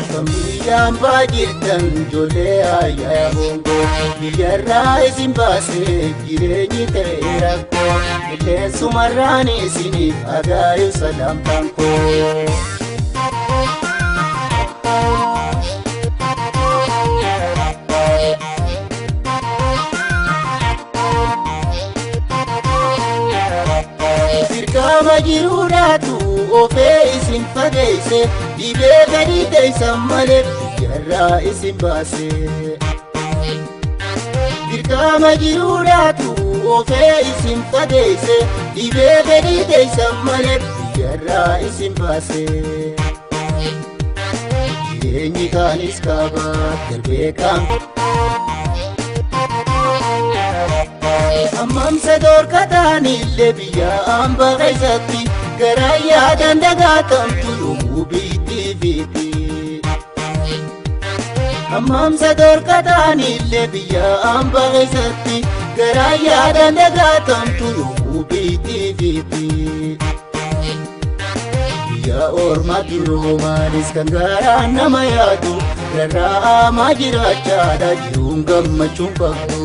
Kan biyyaan baa jirtan ijoollee ayyaa boongoo, biyyarraa isin baasee jireenyi ta'e rakkoo, qilleensumarraan isiniif agaayu salaamtaan koo. Dirqama jiruudhaatu ofee isin fageesse, dhibee gadi teessan malee biyyarraa isin baase. Dirqama jiruudhaatu ofee isin fageesse, dhibee gadi teessan malee biyyarraa isin baase. Jireenyi kaanis kaaba darbee kaan. Hammamsa dhorkataanillee biyya hambaa keessatti garaa yaadan dagaatamtu yoomuu biitti fiiti. Hammamsa dhorkataanillee biyya hambaa keessatti garaa yaadan dagaatamtu yoomuu biitti fiiti. Biyya ormaa duroomaanis kan garaa nama yaadu rarra'amaa jiraachaadha jiruun gammachuun qabdu.